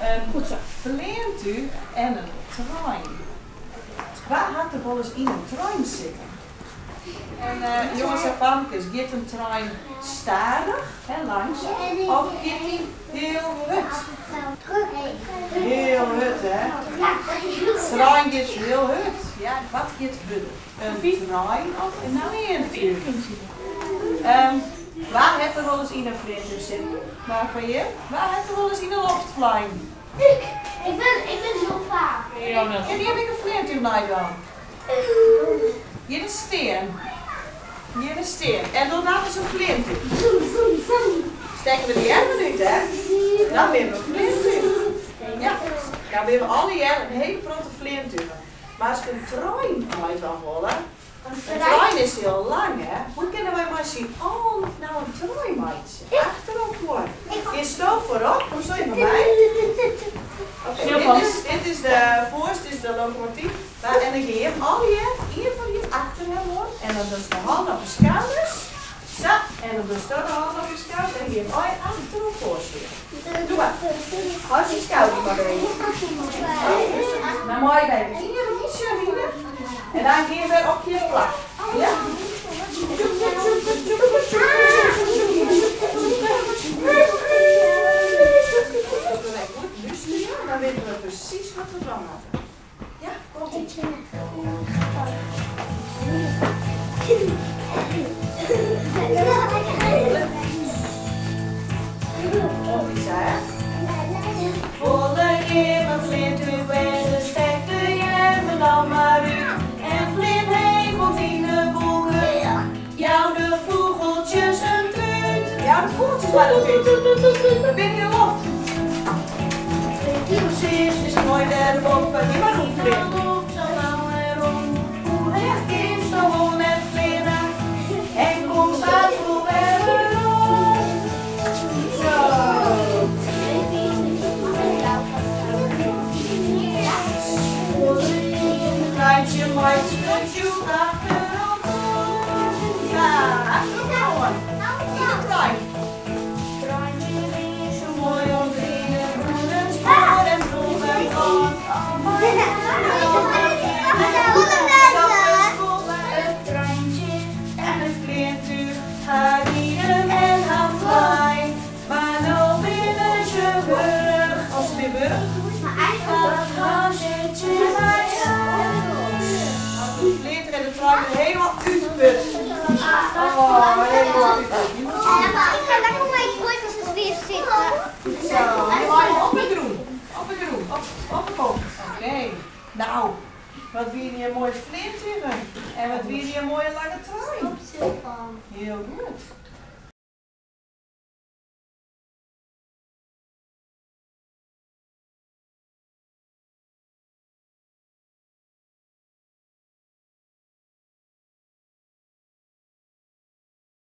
In fleantúch en in trein. Wa hat der wolris yn in trein sitten? En jonges en famkes, giet in trein stadich, hè, langsum, of giet dy hiel hurd? Hiel hurd, hè? Trein giet hiel hurd. Ja, wat giet hurder? In trein of in fleantúch? Wa hat der wolris yn in fleantúch sitten? Wa fan jim? Wa hat der wolris yn de loft flein? Ik! Ik bin hiel faak. Kinne jim ek in fleantúch neidwaan? Gean ris stean. Gean ris stean. En doch dan ris in fleantúch. Stekke we de earmen út, hè? Dan binne we in fleantúch. Ja, dan binne we allegear in hiele protte fleantugen. Mar as we in trein meidwaan wolle, In trein is hiel lang, hè? Hoe kinne wy mei syn allen no in trein meitsje? Achter elkoar. Gisto foarop? Komsto even mei? Oké, dit is, dit is de foarste is de lokomotyf. En dan gean jim allegear, ien fan jim achter him oan en dan dochst de hannen op de skouders. Sa, en dan dochsto de hannen op de skouders en dan gean jim allegear achter elkoar stean. Doe mar. Hâld syn skouder mar beet. Dan meie wy ien rûntsje ride. En dan gean we op je plak. Ja? As we wer goed lústerje, dan witte we presys wat we dwaan moatte. Ja, komt ie. Komt ie sa, hè? Wolle jim in fleantúch wêze, stek de earmen dan mar út en flean heech oant yn de wolken. Jou de fûgeltsjes in tút. Jou de fûgeltsjes mar in tút. We binne yn de loft. Precies is moai dêrboppe. Gean mar rûnfleane. Hoe heech kinsto wol net fleane en komst faaks wol wer werom. Zo. Treintje meitsje achter elkoar. Ja, achter elkoar oan. Yn de trein. Treintje is zo moai om te riden oer it spoar en troch it lân. It treintje en it fleantúch ha riden en ha flein. Mar no binne se wurch. Of se binne wurch. Dan sitte wy thús. It fleantúch en de trein binne helemaal útput. Oh, helemaal útput. Zo, op de grûn. Op de grûn. Op de kop. Oké. Nou, wat wiene hjir moaie fleantugen. En wat wiene hjir moaie lange trein. Hiel goed.